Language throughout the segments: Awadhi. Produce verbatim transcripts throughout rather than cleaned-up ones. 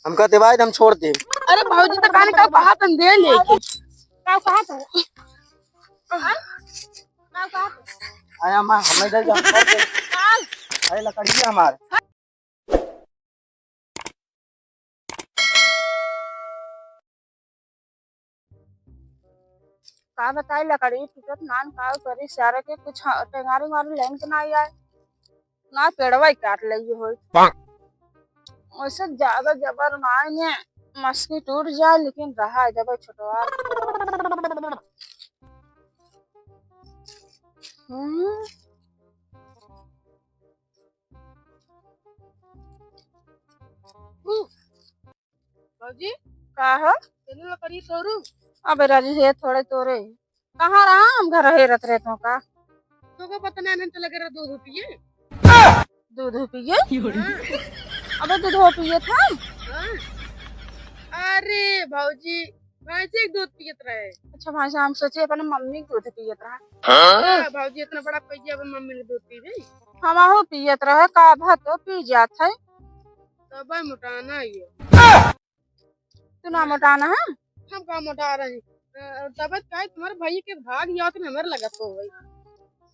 हमका देवाई त हम छोड़ दे। अरे भौजी, त काने का कहा तन दे लेके। का कहा तन? हाँ? का कहा तन? आया माँ, हमें दे दे, हम छोड़ दे। काल। अरे लकड़ी है हमार। का बताई, लकड़ी टूटत नान, का करी, सारे के कुछ ह-, टेंगारी मारी लाइन के ना आए, ना पेड़वा ही काट लई होई। वैसे ज्यादा जबर ना है, मस्की टूट जाए, लेकिन रहा है जबर छोटवा। हम्म। भौजी, का हो? तेनू लकड़ी तोरू? अबे राजू, हे थोड़े तोरे। कहाँ रहा हम घर हेरत रहे तो का? तोका पता नहीं, नहीं तो लगे रहा दूध पिए। दूध पिए? हाँ। अबे दूध पिए था? हाँ। अरे भौजी, भैंसे के दूध पियत रहे। अच्छा भैंसा, हम सोचे अपने मम्मी के दूध पियत रहा। हाँ, भौजी इतना बड़ा पैया अब मम्मी के दूध पीबे? हमहू पियत रहे, का भात तो पी जात है। तब मोटाना ये। तू ना मोटाना है? हम का मोटा रहे? अ, तब काहे तुम्हारे भाई के भाग या तो हमारे लगत हो गई।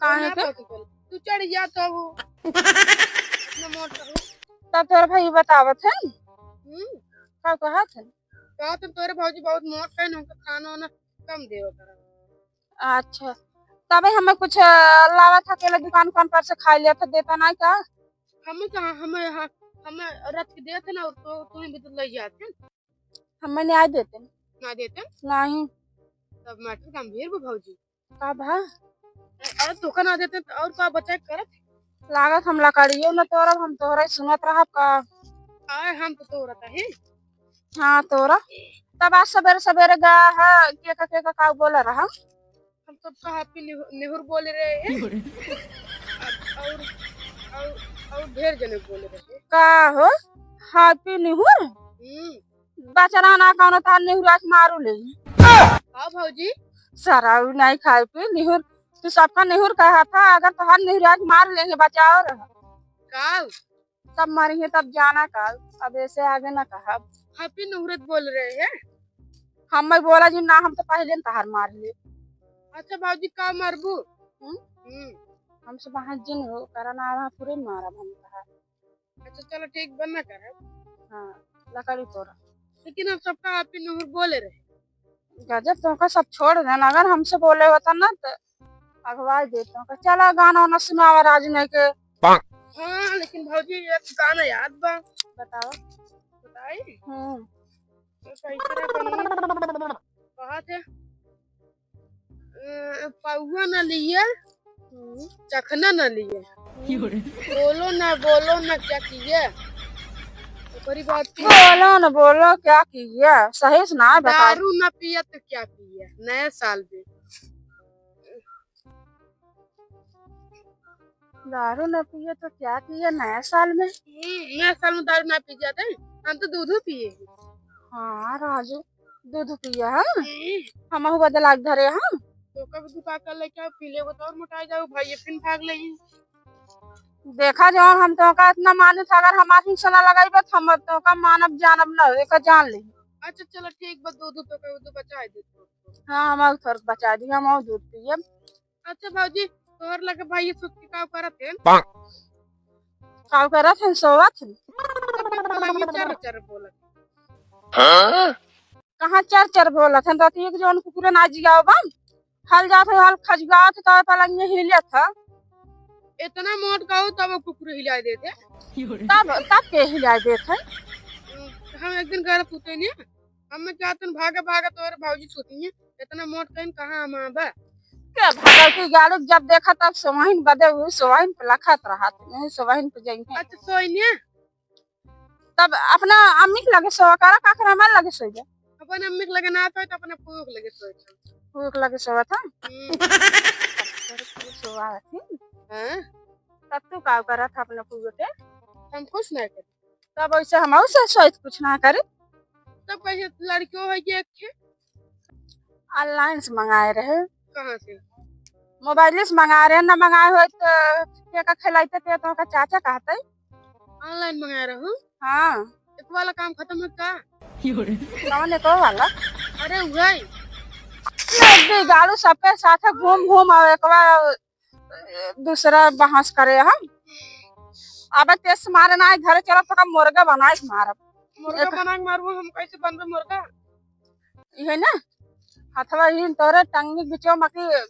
काहे ना के? पता चल। तू चढ़ जा तो वो। इतना मोट हो। तब तोर भाई बतावत है? हम्म। का कहत है? कहत है तोरे भौजी बहुत मोट है ना, उनका खाना वाना कम देवे करा। अच्छा, तबे हमें कुछ, अ, लावा था, अकेले दुकान उकान पर से खा लिया था, देता नहीं का? हमें कहाँ, हमें यहाँ, हमें रख के देते ना, तो तुम्हें भी तो ले जाते। हमें नहीं आए देते। ना देते? नहीं। तब matter गंभीर बा भौजी। का भा? अरे, तोका ना देते तो और का बचाए करत? लागत हम लकड़ियों न तोरब, हम तोहरा ही सुनत रहब का? आए, हम तो तोरत ही। हाँ, तोरा। तब आज सबेरे सबेरे गा है, के का, के का, का बोला रहा? हम सबका happy निहु-, निहुर बोले रहे हैं। और, और, और ढेर जने बोले रहे। का हो? Happy निहुर? हम्म। बचरा ना कौनो तार निहुरा के मारू ले। हाँ भौजी। सराऊ नहीं खाए पे निहुर। तू सबका निहुर कहा था, अगर तोहार निहुरा के मार लेंगे, बचाओ रहा। का? तब मरिहे तब जाना का, अब ऐसे आगे ना कहब। Happy निहुरत बोल रहे हैं। हम मैं बोला जी ना, हम तो पहले न तहार मार ले। अच्छा भौजी, का मारबू? हम्म? हम्म। हमसे बाहर जिन हो, करा ना, हम पूरे मारब हम तहार। अच्छा चलो ठीक, बंद ना करब। हाँ, लकड़ी तोरा। लेकिन हम सबका Happy निहुर बोले रहे। गजब, तोहका सब छोड़ देन, अगर हमसे बोले होता ना त अगवाई देत तोहका। चला गाना वाना सुनावा राजू नहीं के। हाँ, लेकिन भौजी एक गाना याद बा। बतावा। बताई? हम्म। तो कैसे रे बनी? कहा थे? अ, पौआ न लिए, हम्म। चखना न लिए। बोलो ना, बोलो ना क्या किया? ओकरी बाद की बोलो ना, बोलो क्या किया? सही से ना बता। दारू ना पिया तो क्या पिया? नया साल में। दारू ना पिए तो क्या किए नया साल में? हम्म, नया साल में दारू ना पी जाते, हम तो दूधो पिए हैं। हाँ राजू, दूध पिए हैं? हम्म। हमहू बदला के धरे हैं। तो कब दुका कर लेके आओ, पी ले, वो तो और मोटा जाओ भाई, ये फिर भाग ले। देखा जौन हम तोहका इतना माने था, अगर हमार हिस्सा ना लगाई बा, तो हम तोहका मानब जानब ना, एका जान ले। अच्छा चलो ठीक बा, दूध तो कब तो बचाए दे। हाँ, हम थोड़ा बचा दी, हम और दूध पिए। अच्छा भौजी, तोहर लगे भाई सुत के काव करत हैं? काव करत हैं, सोवत हैं। पलंगी चर चर बोलत। हाँ? कहाँ चर चर बोलत हैं? तो एक जौन कुकुरे ना जियाओ बा, हल जात है, हल खजुआत है, तो पलंगी हिलत है। इतना मोट कहू तब वो कुकुर हिलाए देते। तब, तब के हिलाए देते हैं? हम एक दिन घर सुते नहीं, हम चाहतन भागे भागे तोहरे भौजी सुतिए, इतना मोट कहीं कहाँ हम बा? के भगवती गाड़ी जब देखा तब सोहिन बदे हुई, सोहिन पे लखत रहत, नहीं सोहिन पे जाइए। अच्छा सोहिनिया? तब अपना अम्मी के लगे सोवा करा, का करे हमारे लगे सोइबे? अपन अम्मी के लगे ना सोए तो अपने पुरुख लगे सोए। पुरुख लगे सोवा था? हम्म। सोवा थी। हाँ? तब तू का करत था अपने पुरुख के? हम कुछ नहीं करते। तब वैसे हम से सोच कुछ ना करे। तब कैसे लड़कियों है ये एक खे? Online से मंगाए रहे। कहाँ से? Mobile से मंगाए रहे, ना मंगाए होए तो के का खिलाइते ते तो का चाचा कहते। Online मंगाए रहो? हाँ। एक वाला काम खतम है का? कौन एक वाला? अरे उहइ। नदी गाड़ू सबके साथे घूम घूम आवे, एक बार दूसरा बहस करे हम। अब तेज मारे ना, घरे चलो, थोड़ा मुर्गा बनाए के मारब। मुर्गा एक बनाए के मारबो, हम कैसे बनबे मुर्गा? इहे ना, हथवा ही तोरे टंगनी बिचो मकी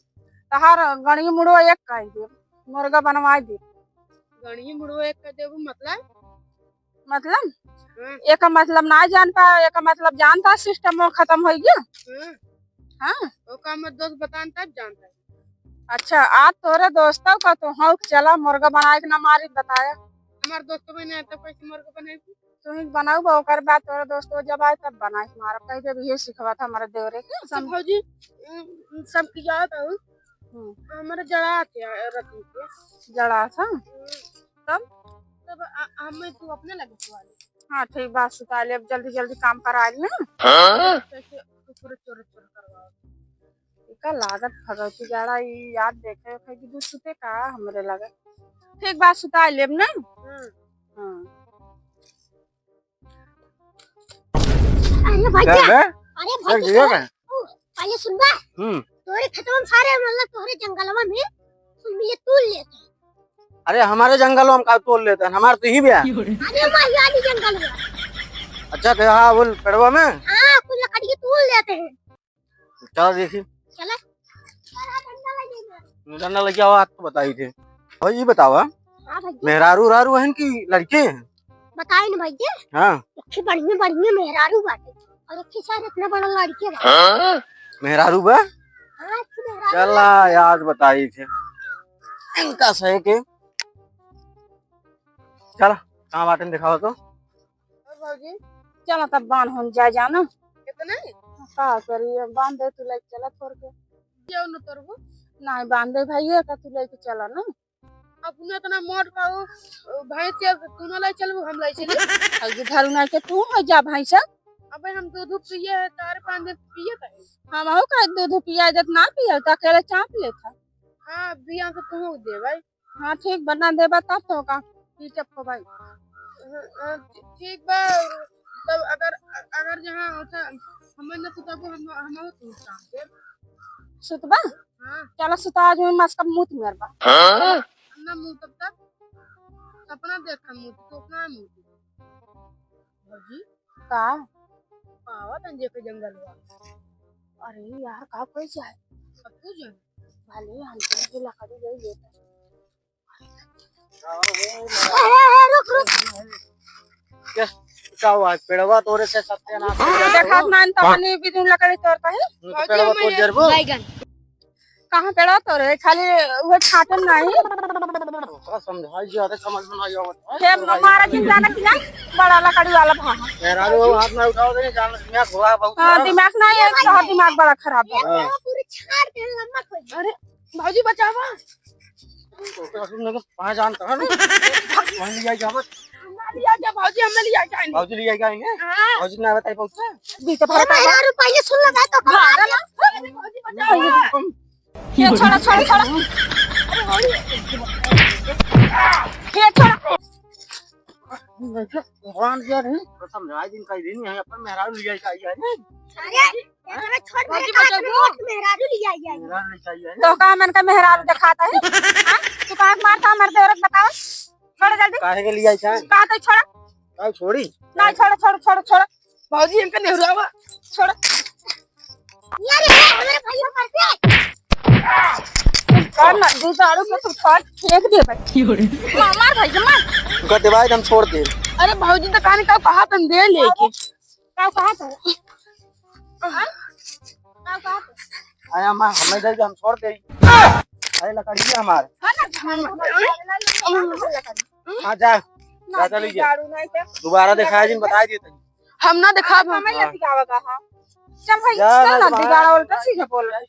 तहार गणिये मुड़वा एक कइ दे, मुर्गा बनवाइ दे। गणिये मुड़वा एक कइ देबू मतलब? मतलब? हाँ। एक मतलब ना जान पा, एक मतलब जानता system वो खतम होइ गया। हाँ। हाँ। ओका हमर दोस्त बतान तब जानता है। अच्छा, आज तोरे दोस्तों का तो हौ, चला मुर्गा बनाए के ना मारी बताया। हमार दोस्तों में नहीं आता कैसे मुर्गा बनाए? तू ही बनाऊ बा, ओकर बाद तोरे दोस्तों जब आए तब बनाए के मारब, कह दे ये सिखवा था हमारे देवरे के। अच्छा सम- भौजी, उम, सब की जात हूँ। हम्म। हमारे जड़ा आते हैं रति के। जड़ा था? हम्म। तब? तब आ- हमें तू अपने लगे खवा ले। हाँ, ठीक बात, सुता ले, अब जल्दी जल्दी काम करा ले ना। हाँ? कैसे कुकुर चोर चोर करवाओ। इका लागत भगवती जाड़ा, ई याद देखे, देखे कि दूध सुते का हमरे लगे। ठीक बात, सुता लेब ना। हम्म। हाँ। अरे भैया, क्या बे? अरे भैया, क्या बे? ओ, पहले सुन बा। हम्म। तोरे खेतवा में सारे, मतलब, तोरे जंगलवा में, सुन, ये तोड़ लेते हैं। अरे, हमारे जंगलवा में का तोड़ लेते हैं? हमारे तो ही बे। अरे, वही वाली जंगलवा। अच्छा, तो हाँ, वो पेड़वा में? हाँ, कुल लकड़ी के तोड़ लेते हैं। चला देखी। चला। डंडा लेके आओ, हाथ तो बताई थे। और ये बतावा, हाँ भैया। मेहरारू उहरारू हैं कि लड़के हैं? बताई न भैया। हाँ। एक ठे बढ़िया बढ़िया मेहरारू बाटे और एक ठे शायद इतना बड़ा लड़के बा। हाँ? मेहरारू बा? हाँ, एक ठे मेहरारू चला बा। यार, बताई थे इनका सही के। चला, कहाँ बाटे दिखावा तो। और भौजी? चला तब बांध होन जाए जाना। कितना है? का करी, अब बांध दे, तू लेके चला थोड़ के। क्यों न तोड़बो? नहीं, बांध दे भैया, का तू लेके चला ना। अपने इतना मोट बाबू, भैंस के तू ना ले चलबू, हम ले चली। और ये धरू ना के तू हो जा भैंसा। अबे हम दूध पिए है, चार पाँच दिन पिए थे। हम हो का दूध पिया जब ना पिए, तो अकेले चाप लेता। हाँ, बिया से तू दे भाई। हाँ, ठीक बा, ना देबा तब तो का, ई चप्पो भाई। हाँ, हाँ, ठी-, ठीक बा, तब अगर, अगर जहाँ होता, हमें न सुताबो, हम, हम और तू काम देब। सुतबा? हाँ। चला सुता, आज मैं मस्का मूत मेर बा। हाँ? ना मूत तब तक, सपना देख हम मूत, तो अपना मूत। भौजी? का? पावा तन जे के जंगल बा। अरे यार, का कोई जाए? अब तू जाए। भले हम तो लकड़ी ले लेते। अरे, अरे, रुक, रुक। क्या, क्या हुआ? पेड़वा तोरे से सत्यानाश हो गया। देखा ना, तो पानी भी तुम लकड़ी तोड़ता है। नहीं तो पेड़वा तोड़ जरबो। बैगन। कहाँ पेड़वा तोड़े? खाली वो छाटन नहीं। ओकरा समझाई जी, अरे समझ में नहीं आवत है। फिर मारा जिन जाना कि नहीं? बड़ा लकड़ी वाला भागा। मेहरारू हाथ ना उठाओ, देखे जान, दिमाग हुआ बहुत हाँ, खराब। दिमाग नहीं है, बहुत दिमाग बड़ा खराब है। हाँ। पूरी छाट के लंबा खोल। अरे, भौजी बचावा। ओकरा सुन लगे, कहाँ जानता है ना? वहीं लिया जावा। हम ना लिया जा, भौजी, हम ना लिया जाएंगे। भौजी लिया जाएंगे? हाँ। भौजी ना बताई पहुँचते। बीते भर अरे, यार, पहले सुन लगा तो भागा ना। अरे, भौजी, बचावा। ये छोड़ा, छोड़ा, छोड़ा। अरे, भौजी। ये छोड़ा। भगवान क्या रही? तो समझाए दिन कई दिन यहाँ अपन मेहरारू लिया जाए, जाए। अरे, एकरा छोड़ दे, भौजी, बचाओ। मोट मेहरारू लिया आई है। मेहरारू ले चाहिए। तो का मन का मेहरारू दिखाता है? हाँ? तू का मारता हमारे देवरक बतावा? छोड़ जल्दी। काहे के लिया आई है? कहा तो छोड़ा। का छोड़ी? नहीं, छोड़, छोड़, छोड़, छोड़। भौजी, इनका नेहरावा। छोड़। यार, ये हमारे भैया मरते। कर ना, दू दारू के तू फाड़ फेंक दे भाई। मार, मार भाई, मार। उनका दिवाई हम छोड़ दे। अरे भौजी, तो कान का कहा तुम दे लेके। का कहा तो? हाँ? का कहा तो? अरे अम्मा, हमें दे दे, हम छोड़ दे। अरे लकड़ी है हमारे। हाँ ना, हम, हम, हाँ, जा। ना, जा, चली जा। दारू नहीं तो। दोबारा दिखाया जिन, बताई देते। हम ना दिखा, हम हमें हाँ। लेके आवेगा, हाँ। चल भाई, जा, चल ना, ना, दिगाड़ा उल्टा सीधा बोल रहा है।